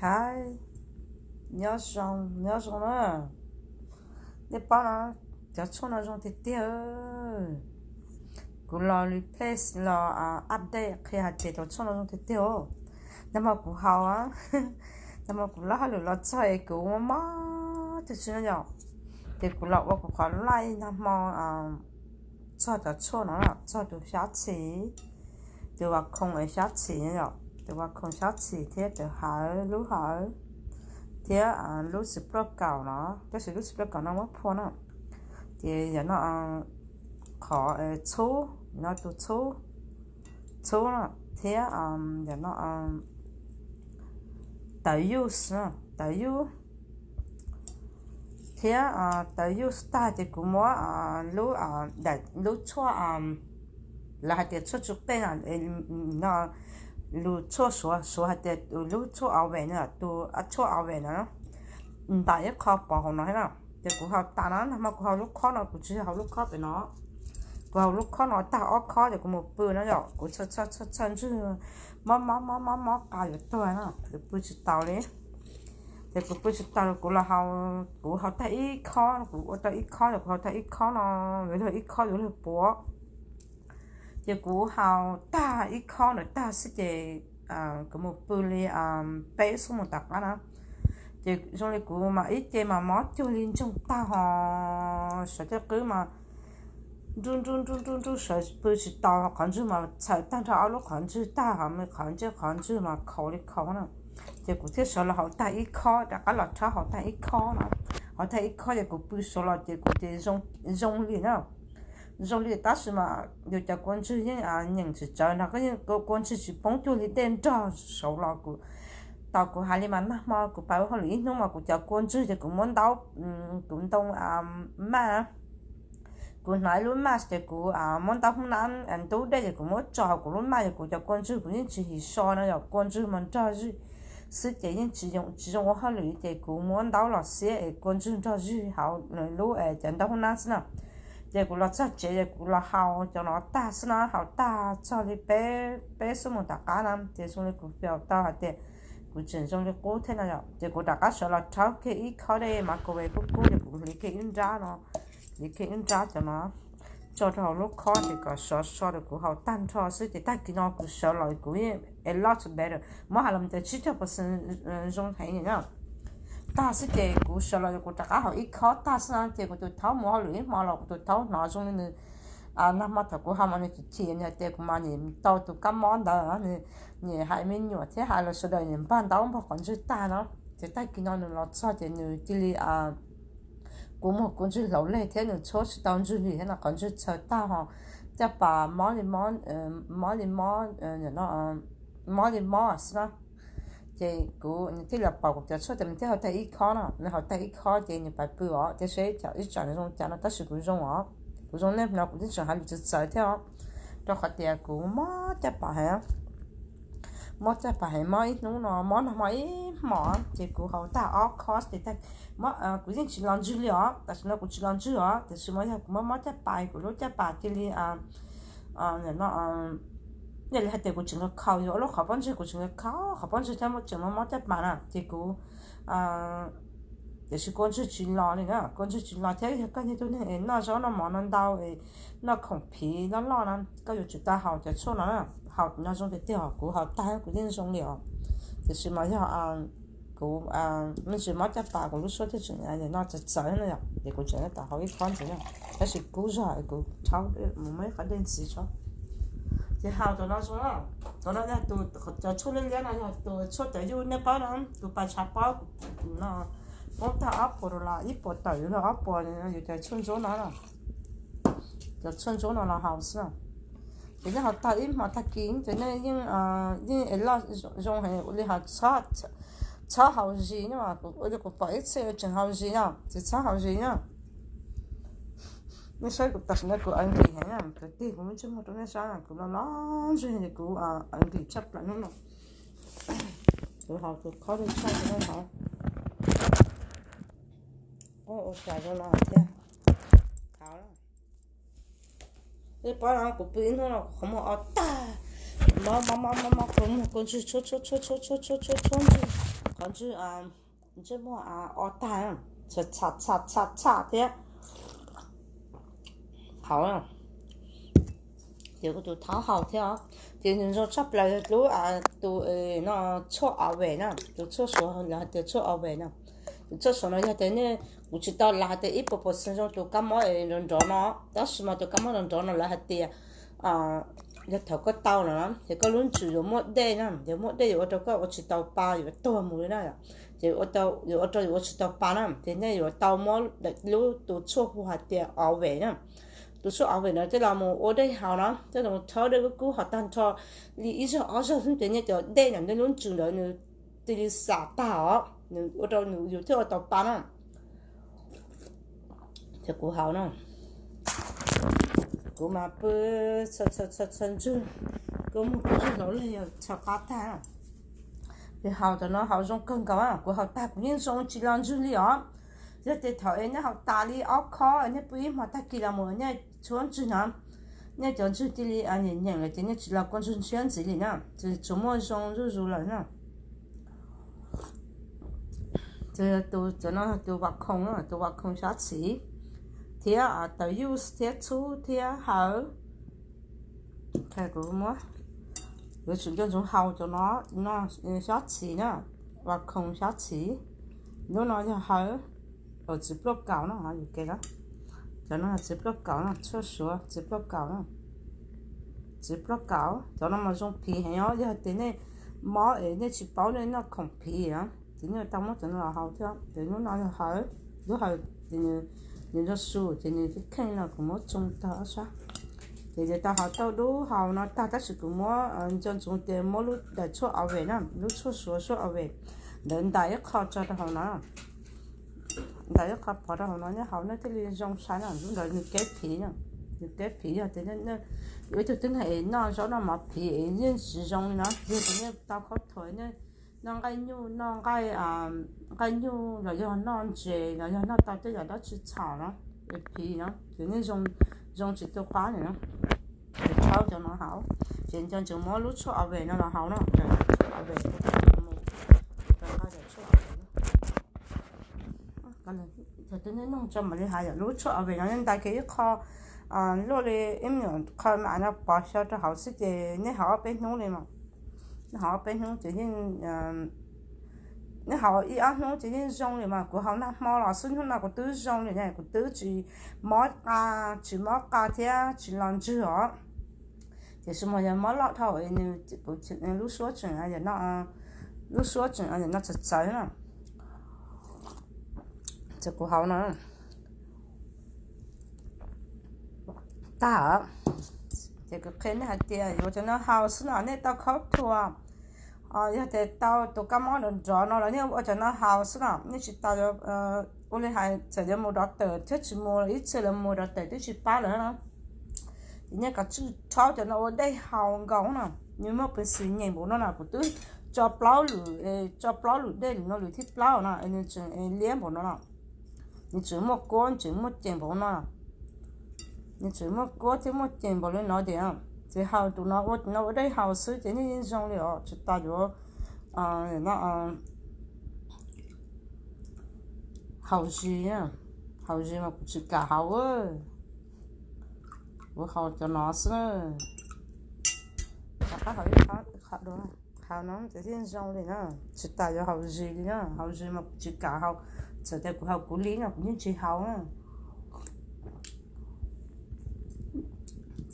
Hi, nyob zoo, nyob zoo na. Nej paub no, cov tshuaj no zoo tiag tiag. Kuv los replace los update qhia hais tias cov tshuaj no zoo tiag tiag. Nag hmo kuv haus, nag hmo kuv lub hauj lwm los txog es kuv mob mob tag si no yom, ces kuv los ua kuv qhov live nag hmo txog cov tshuaj no, txog tus xyab txhis, tus vas khoom xyab txhis no yom, tus vas khoom xyab txhis thiab tus hawv, lub hawv, thiab lub xwm plaj kaum no, tab sis lub xwm plaj kaum no muab phua na. Ces yog no qhov txhub, no tus txhub, txhub no, thiab yog no tawv yus, tawv yus, thiab tawv yus tag ces kuv muab lub, lub tshuaj, lawv hais tias tshuaj tsu qej no, lus tshuaj Suav, Suav hais tias lub tshuaj ove no, tus tshuaj ove no, ntais ib qho pov hauv no thiab na. Ces kuv haus tas no, nag hmo kuv haus lub khob no, kuv tsis haus lub khob pem no. Kuv haus lub khob no tag ob khob ces kuv mus pw no yom, kuv txhawj txhawj ntswg, mob mob mob mob mob qa yuav tuag no, kuv pw tsis taus li. Ces kuv pw tsis taus, kuv los haus, kuv haus tag ib khob, kuv ua tau ib khob, kuv haus tag ib khob no, yuav luag ib khob yuav luag puav. Ces kuv haus tag ib khob ntawd tag xwb ces kuv mus pw li peb xuab moos tom qab na. Ces zoo li kuv mas ib ce mas mob cuag li ntsoog tag ho, sawv tej qwb mas nruj nruj nruj nruj nruj, sawv pw tsis tau, qhov ntswg mas txhaws tag nrho ob lub qhov ntswg tag, ho me qhov ntsej qhov ntswg mas khaus li khaus na. Ces kuv thiaj sawv los haus tag ib khob, rov qab los rhaub haus tag ib khob na. Haus tag ib khob ces kuv pw sawv los ces kuv ces zoo li na. Zoo li tab sis mas yus cov kua ntswg yeej nyeem tsis tsawv nrog, kua ntswg tsis poob cuag li tej nrog saud los kuv, tau kuv hais li mas nag hmo kuv pais ua hauj lwm ib hnub mas kuv cov kua ntswg ces kuv muab ntaub, kuv ntoo maj, kuv hnav ib lub maj ces kuv muab ntaub hub nab ntub dej ces kuv muab tso hauv kuv lub maj ces kuv cov kua ntswg kuv yeej tsis him so no yom, kua ntswg mas nrog zwg xwb ces yeej tsis zoo ua hauj lwm ces kuv muab ntaub los xiab es kua ntswg nrog zwg hauv lub cov ntaub hub nab xwb na. Ces kuv los txog tsev ces kuv los haus cov no tag xwb na, haus tag txog li peb, peb xuab moos tom qab na ces zoo li kuv pom tau hais tias kuv tseem zoo li qub thiab no yom. Ces kuv rov qab sawv los rhaub kiag ib khob dej mas kuv ve kub kub ces kuv hliv kiag ib nrab no, hliv kiag ib nrab cov no tso rau hauv lub khob ces kom sov so rau kuv haus tag nrho xwb ces tag kis no kuv sawv los kuv yeej a lot better, muab hais los mus tias tsib caug percent zoo heev na. Tag xwb ces kuv sawv los kuv rov qab haus ib khob tag xwb na ces kuv tus thaub mus hauj lwm ib hmo los kuv tus thaub hnov zoo li nws, nag hmo thaum kuv haus mas nws chim chim nws hais tias kuv mas nim tau tus kab mob ntawd, nws nim hais me nyuam thiab hais los sawv daws nim npag ntaub npog qhov ntswg tag no. Ces tag kis no nws los txog ces nws cia li, kuv muag kua ntswg hlaus leg thiab nws tshuab tsis tau ntswg li thiab no, qhov ntswg txhaws tag ho caj pas mob li mob, mob li mob, mob li mob xwb na. Ces kuv thiaj li pom kuv cov tshuaj ces nws thiaj haus tag ib khob no, nws haus tag ib khob ces nws pais pw os, ces seb ib tsam nws zoo cas no tab sis kuv zoo os. Kuv zoo nej no kuv twb tseem hais lus txawv txawv thiab os, rau qhov tias kuv mob caj pas heev, mob caj pas heev, mob ib hnub no, mob nag hmo ib hmos ces kuv haus tag ob khob ces kuv yeej tsis los ntswg li os, tam sim no kuv tsis los ntswg os, tiam sis mas yog kuv mob mob caj pas kuv lub caj pas cia li no, yog li hais tias kuv tseem khaus, yog lub qhov pob ntseg kuv tseem khaus qhov pob ntseg thiab tseem mob mob caj pas na ces kuv, tiam sis kua ntswg tsis los li na, kua ntswg tsis los thiab yog koj yog tus neeg es noj zaub noj mov no ntau es noj khoom phiv loj loj na, koj yuav tsum tau haus cov tshuaj no na, haus no zoo tiag tiag os, kuv haus tag kuv yeej zoo li os. Tiam sis mas yog kuv me ntsis mob caj pas kuv lub suab thiaj tseem no txawv txawv no yom, ces kuv tseem tau haus ib khob ntxiv na, tab sis kub zog kuv rhaub mus muab ib qho dej ntxiv tso. Ces haus tus no zoo, tus no yog tus, cov tshuaj liab liab no yog tus tshuaj tawv yus nej paub no, tus pas tshav pob no, poob tag ob puas dollar, ib puas tawm yuav luag ob puas, yus cov tshuaj ntsuab no, cov tshuaj ntsuab no los haus xwb. Ces nej haus tag ib hmo tag kis ces nej yeej, yeej es loj zoo heev li, ho txhob haus zis na, ua li kuv pom ib txhia tseem haus zis no ces txhob haus zis na. Nej saib kuv tam sim no kuv aw nkis heev na, kuv tig kuv lub ntsej muag rau nej saib, kuv los los ntseg es kuv aw nkis tshaj plaws hnub no. Kuv haus tus khob dej tshaj rau nej haus. Ua cas zoo no thiab. Thaum nej paub no kuv pw ib hnub no kuv qhov muag o tag, mob mob mob mob mob, kuv muag kua ntswg tshuab tshuab tshuab tshuab tshuab tshuab tshuab ntswg. qhov ntsej muag o tag, txham txham txham thiab. Hauv ces kuv tus thaub haus thiab os. Ces nws zoo tshaj plaws yog lub tus no, tshuaj ave na, tus tshuaj Suav lawv hais tias tshuaj ave na. Tus tshuaj Suav no yog tias nej, kuv tsis tau lam hais tias ib puas percent zoo tus kab mob nrov nrov no, tab sis mas tus kab mob nrov nrov no lawv hais tias yog thaum koj tau no ces koj lub ntsws yuav muaj dej na, yuav muaj dej yuav ua rau koj ua tsis tau pa, yuav tuag mus li na. Ces yuav ua rau yuav ua tsis tau pa na, ces nej yuav tau muab lub tus tshuaj hu hais tias ave na. Tus tshuaj ave no coj los mus ua dej haus na, coj los mus thawb dej kub kub haus tag nrho li ib zaug ob zaug xwb ces nej cov dej ntawm nej lub ntsws ntawd nws cia li xam tag os, nws ua rau nws yus thiaj ua tau pa na. Ces kuv haus no, kuv mas pw txhua txhua ntswg, kuv mus kuv ntswg hlau li yog txhua qab tag. Ces haus cov no haus zoo kawg nkaus, kuv haus tag kuv yeej zoo tsis los ntswg li os. Yog tias thaum es nej haus tas li ob khob es nej pw ib hmo tag kis los mus nej tshuab ntswg no, nej cov ntswg cia li nyeem nyeem lawm ces nej tsis los kua ntswg ntshiab ntxiv li na, ces tsuas muaj zoo zuj zus lawm na. Ces tus cov no tus vas khoom, tus vas khoom xyab txhiv thiab tawv yuj thiab txhub thiab hawv. Kuv muab, yuav tsum nco ntsoov haus cov no, no xyab txhiv na, vas khoom xyab txhiv. Lub no yog hawv, txiv pluaj kaus no, cov no txiv pluaj kaus no, tshuaj Suav txiv pluaj kaus no, txiv pluaj kaus. Cov no mas zoo phiv heev os, yog tias nej mob es nej tsis paub nej noj khoom phiv na, ces nej tau muab cov no los haus thiab. Ces lub no yog hawv, lub hawv ces nws zoo su ces nws kheej no kuv muab tsoo tag ob sab. Ces yog tau haus tau dub haus no tag tab sis kuv muab nco ntsoov tias muab lub daim tshuaj ave na, lub tshuaj Suav tshuaj ave ntawd ntais ib qho tso rau hauv no, ntais ib qho pov rau hauv no nej haus nej thiaj li zoo saib na. Lub ntawd nws keb phiv, nws keb phiv yog tias ib tug tib neeg es noj zaub noj mov phiv es yeej tsis zoo li na. Yog tias nej tau khaub thuas, nej noj nqaij nyuj, noj nqaij, nqaij nyuj los yog noj ntses los yog noj tau tej yam dab tsi txhaum no, phiv no ces nej zoo tsis tu qab li na. Ces rhaub cov no haus, ces nco ntsoov muab lub tshuaj ave no los haus no, tshuaj ave, nqaij tshuaj ave. Thaum twg nej noj tso mam li hais, yog lub tshuaj ave no nej ntais kiag ib qho luaj li ib nyuag qho mam no pov xyaw rau hauv xwb ces nej haus ob peb hnub li mas. Nej haus ob peb hnub ces yeej, nej haus ib ob hnub ces yeej zoo li mas. Kuv haus nag hmo los xwb hnub no kuv twb zoo li ne, kuv twb tsis mob qa, tsis mob qa thiab tsis los ntswg os. Tiam sis mas yog mob loj dhau nws, lub suab tseem, lub suab tseem no txawv txawv na. Ces kuv haus no tag, ces kuv qhia nej hais tias yuav cov no haus xwb no nej tau khaub thuas, yog tias tau tus kab mob nrov nrov no los nej ua cov no haus xwb no nej tsis tas ua li hais txawm yuav mus doctor thiab tsis mus los ib txhia lawv mus doctor twb tsis pab lawm no. Ces nej kav tsij rhaub cov no ua dej haus nkaus no, nws muaj peev xwm nyeem npaum no na, kuv twb tso plaub lwm, tso plaub lwm dej lwm no lwm thib plaub no nws tseem liab npaum no no. Nws tseem muaj kuab tseem muaj ceem npaum no, nws tseem muaj kuab thiab muaj ceem npaum li no tias, ces haus tus no ua tus no ua dej haus xwb ces nej yeej zoo li os, tsis tas yuav haus zis, haus zis mas kuv tsis kam haus, kuv haus cov no xwb. Rov qab haus ib qho dua, haus no ces thiaj zoo li na, tsis tas yuav haus zis li na, haus zis mas kuv tsis kam haus, txawm tias kuv haus kuv li no kuv yeej tsis haus na.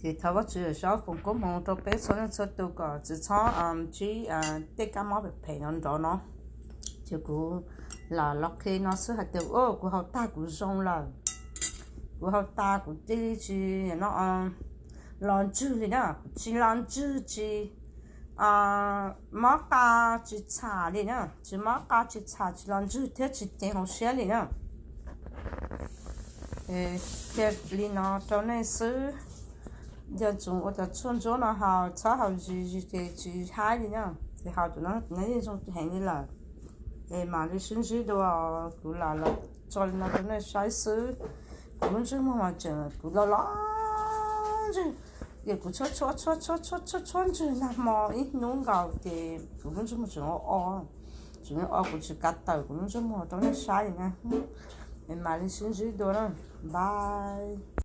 Ces thov Vajtswv saib foom koob hmoov rau peb txhua leej txhua tus kom tsis txhob ntsib tej kab mob phem phem no nrov no. Ces kuv lam los qhia no xwb hais tias kuv haus tag kuv zoo lawm, kuv haus tas kuv cia li tsis no los ntswg li na, kuv tsis los ntswg tsis mob qa tsis txham li na, tsis mob qa tsis txham tsis los ntswg thiab tsis ceev hauv siab li na. Qhia li no rau nej xwb. Yog tsoom ua cov tshuaj ntsuab no haus txhob haus zis zis ces tsis haib li na. Ces haus cov no yeej zoo heev li lawm. Es mam li sib ntsib dua, kuv lam los tso li no rau nej saib xwb. Kuv lub ntsej muag mas tseem kuv los los ntswg, ces kuv tshuab tshuab tshuab tshuab tshuab tshuab ntswg nag hmo ib hnub nkaus ces kuv lub ntsej muag tseem o o. Tseem o kuv tsis kav tawm kuv lub ntsej muag rau nej saib na. Es mam li sib ntsib dua na. Bye.